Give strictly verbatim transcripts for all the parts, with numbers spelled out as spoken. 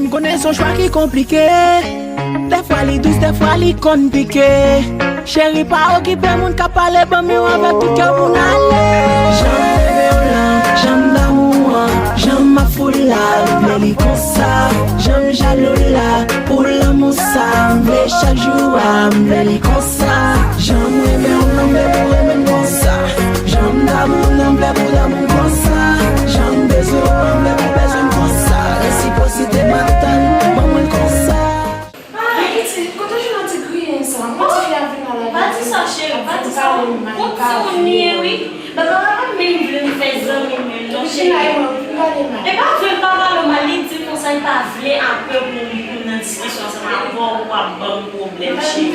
M konnen se yon chwa ki konplike. Dèfwa li dous, dèfwa li konn pike. Cheri, pa okipe moun k ap pale, ban m yon avèk tout kè w pou n ale. Jan m renmen w lan, jan m damou an, jan m ap fou la, m vle li konsa. Jan m jalou la, pou lanmou sa, m vle chak jou a, m vle li konsa. Jan m renmen w lan, m vle pou renmen m konsa. Jan m damou w lan, m vle pou damou m konsa. Jan m bezwen w lan, m vle pou bezwen m konsa. Resipwosite m ap tann, ban mwen l konsa. Ah, pitit, kote w jwenn ti griyen sa? Mwen ti fi a vin la lavi. Pa di sa, cheri, pa di sa. Ou ti moun li ye, wi. Baba, papa m menm vle m fè zanmi mwen, non, cheri. E pa vre, l pa pale w mal, li di konsa, l pa vle apre pou, pou m nan diskisyon ansanm avè w, ou ap ban m pwoblèm, cheri. E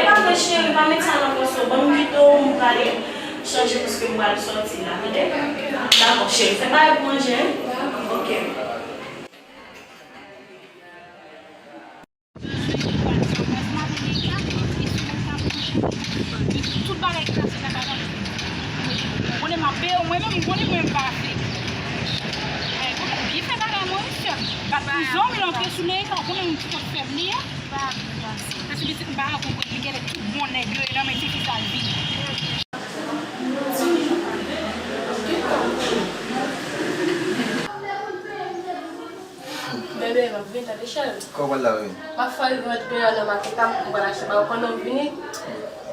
pa vre, cheri, pa met sa nan panse w. Ban m kite w, m prale chanje paske m pral sòti la, tande? Dakò, cheri, fè bagay pou manje, wi. Ok. Tout bagay ki pase nan kay la. Ou konnen m ap peye w, mwen menm, ou konnen mwen m pa fè. Byen fè bagay mwen, wi, sè m. Bat pou zòm, li antre sou Neika, ou konnen yon ti kòk fèb li ye. Paske pitit m pa konprann, li genlè tout bon nèg yo, e nan men tifi sa l vini. Bebe, m ap vin, tande cheri. Kòman w pral la, bebe? M ap fè yon vant peye nan maket la, m pral achte ba ou pandan w vini.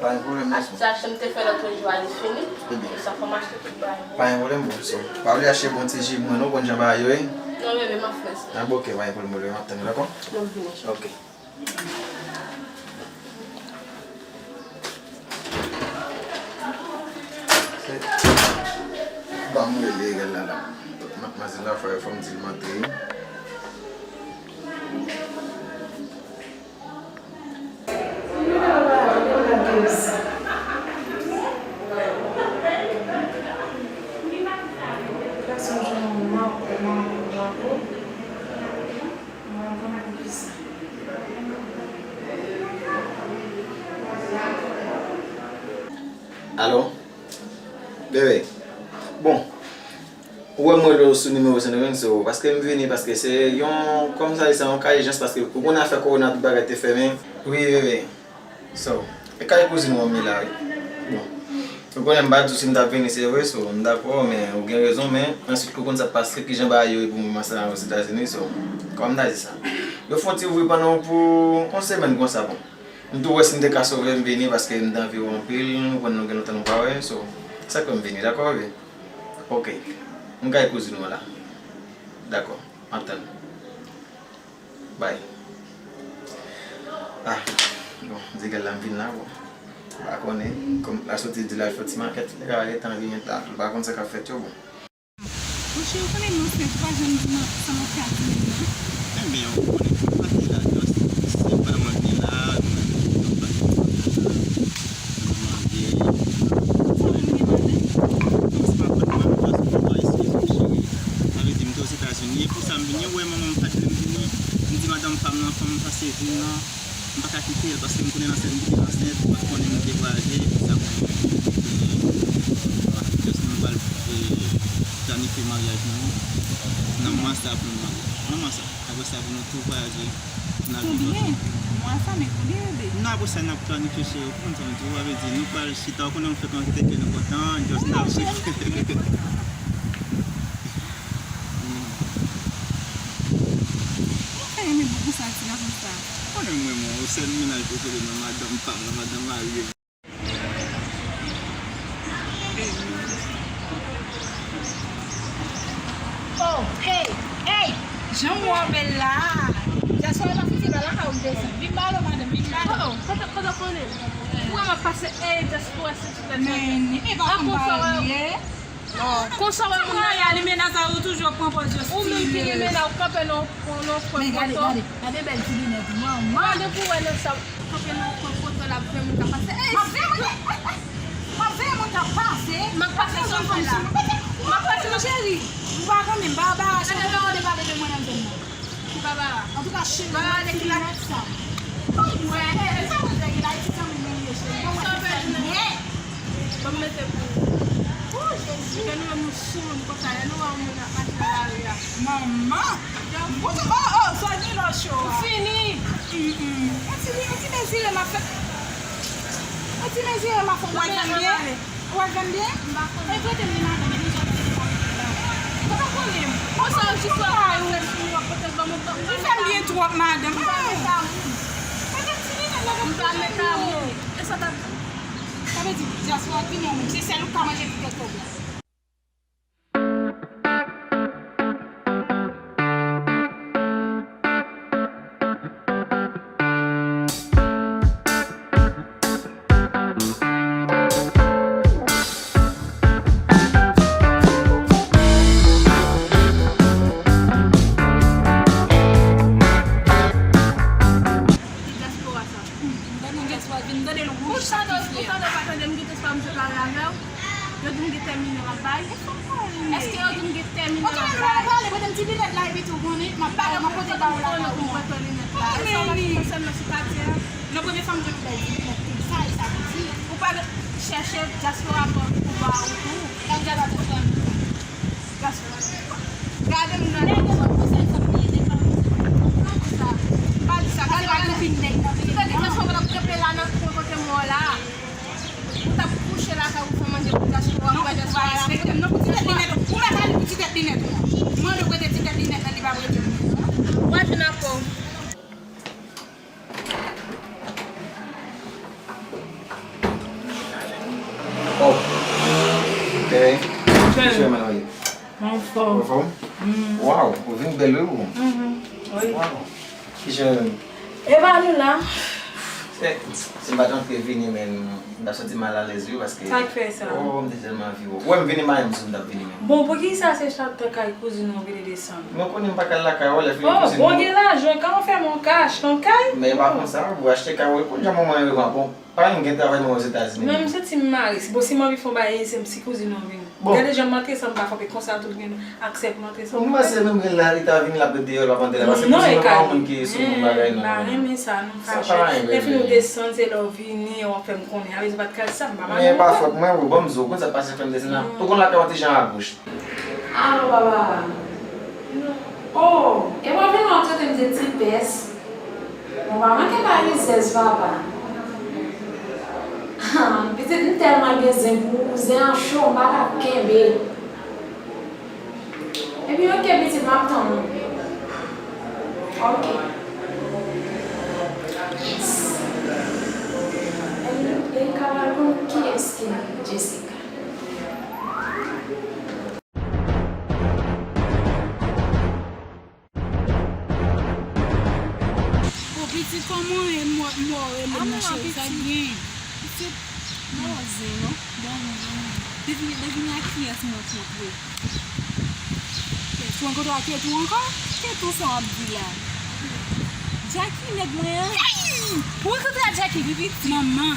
Pa gen pwoblèm, mèsi. Achte, achte m te fè lòt jou a, li fini. Ebyen. Sa fò m achte tout bagay. Pa gen pwoblèm, bon, so. Pa bliye achte bon ti ji pou mwen, non, konn jan bagay yo ye. Non, bebe, m ap fè sa. Ah, bon, ok, pa gen pwoblèm, bebe, m ap tann ou, dakò? M ap vini, cheri. Ok. Ban m rele Regal la, la. Matmwazèl la, fò, fò m di l m antre. Alo? Bebe. Bon. Ou wè m rele w sou nimewo Sendomeng, so, paske m vini, paske se yon, kòm sa ye, se yon ka ijans, paske ou konn afè kowona, tout bagay te fèmen. Wi, bebe. So, e kay kouzin ou an m ye la, wi. Bon. Ou konnen m pa di w si m t ap vini, se vre, so, m dakò, men ou gen rezon, men answit ou konn sa k pase, kijan bagay yo ye pou moman sa a Ozetazini, so, kòman m ta di sa? Yo fè yon ti ouvri pandan pou yon semèn konsa, bon. M tou wè si m te ka sove m vini, paske m te anvi wè w anpil, ou konn nou gen lontan nou pa wè, so, sa k fè m vini, dakò, bebe? Ok. M kay kouzin ou an la. Dakò, m ap tann ou. Bay. Ah, bon, m di gèl la m vin la, bon. M pa konnen, kòm l ap soti di l al fè ti makèt, li ka rete anvi gen ta, m pa konn sa k ap fèt yo, bon. Monchè, ou konnen m ansent, ou pa janm di m sa m ap fè ak timoun nan. Ebyen, ou konnen tout pati la, just, se pa mwen ki la, mwen, mwen pa gen pwoblèm la. Mwen marye. Sa moun gen madanm? Non, se pa fòt mwen, paske mwen pa eskize m, cheri. Sa vle di, m te Ozetazini, e pou sa m vini, ou wè manman m pa t vle m vini. M di madanm pa m nan, fò m pase vin nan. M pa ka kite l paske m konnen l ansent, m kite l ansent, ou pa konnen m te vwayaje, epi sa konnen m te genyen. Just nou pral, eh, planifye maryaj nou nan mwa sa pou nou marye. Nan mwa sa. Apre sa pou nou tou vwayaje. Pou n al viv ansanm. Konbyen? Mwa sa, men konbyen, bebe? Non, apre sa n ap planifye, cheri, ou konprann sa m di w, sa vle di nou pral chita, ou konnen m frekante kè nou kontan, just n ap. Mwen, cheri, m pa gen pwoblèm. Ou fè renmen bout konsa ti gason sa. Konnen mwen, mwen, ou sèl mennaj prefere mwen, madanm pa m nan, madanm mari m. Oh, hey, hey, jan m wè w bèl la. Jaswa pa fouti bèl la, ka ou desann. Vin ba lo, madanm, vin ba lo. Oh, oh, kote, kote w konnen? Ou wè m ap pase, hey, just pou wè si tout lè. Men, e pa konn pa ou ye. Konsa w wè moun nan ye, li mennaj la, ou toujou ap pran pòz yo. Ou menm ki gen mennaj, ou kanpe nan yon kwen poto. Men gade, gade, gade bèl ti linèt manman. Gade pou wè nan sa, kanpe nan yon kwen poto, l ap fè moun k ap pase. Ey, m ap veye moun k ap pase. M ap pase sou fanm sa. M ap pase, mon cheri. M pa renmen Barbara, cheri, ou pa tande pale de mwen nan zòn nan. Ki Barbara? Antouka, cheri, mwen se linèt sa. Mwen, e, e, sa mwen fè, ki la, e ti zanmi mwen ye, cheri. Bon, mwen se zanmi. Ban m mete pou ou. Oh, Jezi. Ke nou menm nou sou moun konsa, lè nou wè yon moun ap mache nan lari a, Manman! Ou t-, oh, oh, Swazi lò cho a. Ou fini! Mm, mm. Yon ti, yon ti mezire m ap fè. Yon ti mezire m ap fè. Ou wè m byen? Ou wè m byen? M pa konnen. E kote m li madanm, men jan m te fè la. Ou pa konnen m. Konsa, jis wè m ap fè sou yo, kote granmoun. Ou fè m byen twòp, madanm. M pa mete a moun. Madanm, ti li nan lòt. M pa mete a moun. E sa t ap. Sa vle di, dyaspora vini an moun. Se sèl ou k ka manje ti tèt kòb la. Dyaspora sa. Gade yon dyaspora vin tande l wouj sa ki fè. Ou tande, ou tande, pa tande m kite sa misye pale avè w. Yo di m gen tèmine m ap bay. Èske yo di m gen tèmine m ap bay? Pale, pote m ti linèt la epi tou konnen m ap ba ou, m ap pote ba ou la. Ou konnen pou m pote linèt la. E sa w pa fin sèlman sou katye a? Non, premye fwa m jwenn yon bèl ti linèt konsa, e sa vle di. Ou pa gen, chèche dyaspora pou ba ou tou. Gade dyaspora. Gade m nan. Nèg yo pou sèl fanm li ye, nèg pa pou sèl fanm. Pa di sa, gade gade fin nèg nan. Ou ta gen dyaspora w ap kanpe la nan kote m wè w la. Ou t ap kouche lakay ou fè manje pou dyaspora, pou dyaspora la. Non, pou ti tèt linèt, ou mèt ale pou ti tèt linèt ou an. Mande w prete ti tèt linèt lan, li pa prete w. W a jwenn akò. Oh. Bebe. Kijan w ye? Anfòm. Anfòm? Waw, ou vin bèl wi ou. Waw. Kijan? E pa nou la. Se, si m pa t antre vini menm, m t ap santi m alalèz wi paske. Sa k fè sa? Oh, m te tèlman anvi wè w. Ou wè m vini mayen m sou m t ap vini menm. Bon, poukisa se chaptan kay kouzin ou vin desann? Men w konnen m pa ka al lakay ou lè fini kouzin ou. Oh, bon, gen lajan, kan w fè m yon kach, nan kay? Men e pa konsa, ou achte kay ou, kounye a manman yo va bon. Paran m gen travay nan Ozetazini. Men m santi m mare. Bon, si m anvi fè yon bagay, se m si kouzin ou vini. Bon. Gade jan m antre san m pa frape konsa, tout gen aksè pou m antre san m frape. Ou panse menm gen la, li ta vini, l ap ret deyò, l ap antre la, paske kouzin ou pa yon moun ki sou moun bagay non. M pa renmen sa, non, m fache. Lè fini ou desann, se lè w vini, w ap fè m konnen. Avè di w pa t ka di sa, m pa mal. Men e pa fòt mwen, wi, ban m di w, ou konn sa k pase fè m desann la. Ou konn lakay w an ti jan agoch. Alo, papa. Oh, e mwen vin w ap trete m de ti pès. Mwen pa manke ba rizèz, papa. Pitit, m tèlman gen zen pou ou, zen an cho, m pa ka kenbe. Epi, oke, pitit, m ap tann ou. Oke. Yes. E, e Carol konn kiyès ki Jessica? O pitit, kòman e mò, mò renmen nan cheri sa gen? Pitit, mwen zen non. Bon, bon, bon. Devine, devine a kiyès mwen kontre. Kiyès ou rankontre a Ketou ankò? Ketou sa w ap di la? Jackie nèg mwen an. Ou rankontre a Jackie pi pitit? Manman.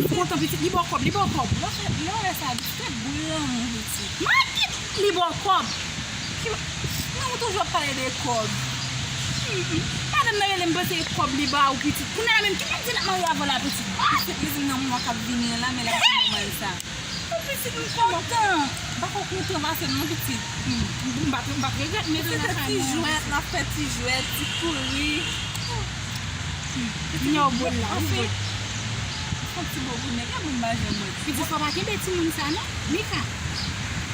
Ou kontan pitit, li ba w kòb, li ba w kòb. Lè w fè, lè w wè sa, li fè granmoun pitit. Makit! Li ba w kòb. Ki, men ou toujou ap pale de kòb. Hmm, hmm. Madanm nan rele m panse e kòb li ba ou pitit. Kounye a la menm, ki moun di l ap marye avè w la pitit? Pitit li di m nan mwa k ap vini an la, men l ap di mwen sa. Ou pitit m kontan. M pa fè w kontan pase m non pitit. Hmm, m pa, m pa regrèt mete w nan kay mwen. Se ti jwèt, n ap fè ti jwèt, ti kouri. Yo, bon la, anfen. Fon ti bobo nèg la, bon, m pa janm wè. Pitit, fò pa kenbe timoun sa, non. Mika,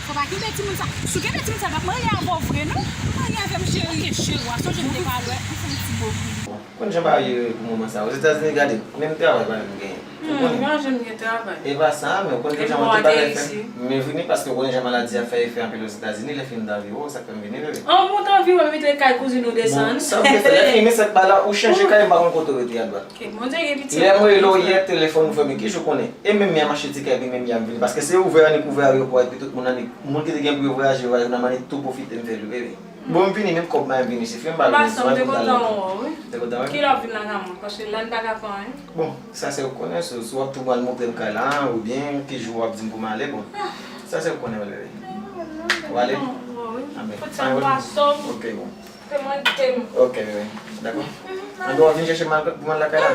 fò pa kenbe timoun sa. Si w kenbe timoun sa, l p ap marye avè w vre, non. Ou marye avè m, cheri. Ok, cheri, w a sonje m te pale w. Ou fon ti bobo. Bon, konn jan bagay yo ye pou moman sa. Ozetazini, gade, menm travay pa menm genyen. Ou konnen. Hmm, m pa janm gen travay. E pa sa, men ou konn deja mwen tout bagay fè. Men vini paske ou konnen jan maladi a fè efè anpil Ozetazini, lè fini m t anvi wè w, sa k fè m vini, bebe. An bon, t anvi wè m vin kay kouzin ou desann. Bon, sa m te fè, lè fini, sa k ba la, ou chanje kay, m pa konn kote w rete adwat. Ke Bondye gen pitye. Lè m rele w yè, telefòn ou fèmen, ki jan w konnen? E menm yè m achte tikè, epi menm yè m vini, paske se ouvè annik ouvè ayewopò, epi tout moun annik, moun ki te gen pou yo vwayaje, vwayaje, nan m annik tou pwofite m fè l, bebe. Bon, m vini, menm kòb mwen vini, se fim pa vini, se pa kontan non. Te kontan, wi. Ki lè w ap vin lakay mwen? Paske la n pa ka fè anyen. Bon, sa se ou konnen, si, si w ap tou pral montre m kay la, oubyen ki jou w ap di m pou m ale, bon. Sa se ou konnen, bebe. Ou ale? Bon, wi. Fòk sa m pa sòm. Ok, bon. Fè mwen tem. Ok, bebe. Dakò. Anben, w ap vin chèche m pou m al lakay la?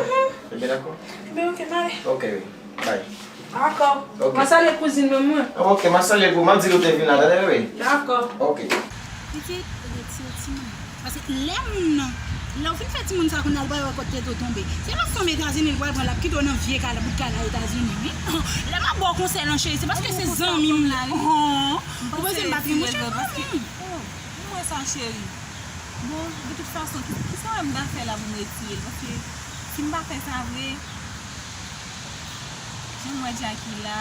Ebyen, dakò. Ebyen, ok, m ale. Ok, bebe. Bay. Dakò. Ok. M a salye kouzin mwen, mwen. Ok, m a salye l pou, m a di l ou te vin la, tande, bebe? Dakò. Ok. Pitit, retire timoun. Paske lè moun nan, lè w fin fè timoun sa, kounye a l pral wè kote tete w tonbe. Se pa fanm Etazini, l pral pran, l ap kite w nan vye kay la, bout kay la Etazini, wi. Lè m ap ba w konsèy lan, cheri, se paske se zanmi m la, wi. Ou panse m pa t gen mouche zanmi? M wè sa, cheri. Bon, de tout fason, ki, ki sa m ta fè la pou m retire l? Paske si m pa fè sa vre, jan m wè Jackie la,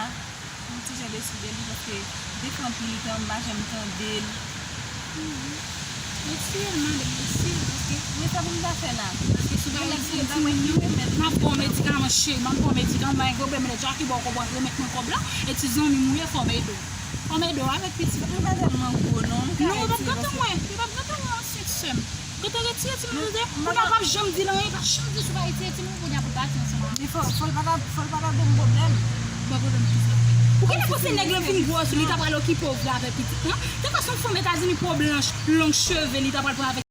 m ti jan desi de li, paske depi anpil tan, m pa janm tande l. Retire l, madanm, retire l, paske men sa pou m ta fè la? Paske si w pa retire l, timoun yo, m ap ba w medikaman, cheri, m ap ba w medikaman, e gwo bèm lè Jackie ba w kòb, w ap remèt mwen kòb la, e ti zanmi m ou ye, fò m ede w. Fò m ede w avèk pitit la. Li pa tèlman gwo, non. M ka retire l. Non, li p ap gate mwen. Li p ap gate mwen ansent, sè m. Gate retire timoun yo de. Kounye a w p ap janm di l anyen, pa janm di si w pa retire timoun, kounye a pou l pati ansanm avè w. Men fò, fò l pa ta, fò l pa ta ban m pwoblèm. Ban pwoblèm pou sa. Ou genlè panse nèg lan vin gwo sou li, li ta pral okipe w vre avèk pitit lan? Te ka se yon fanm Etazini po blanch, long cheve, li ta pral pran avèk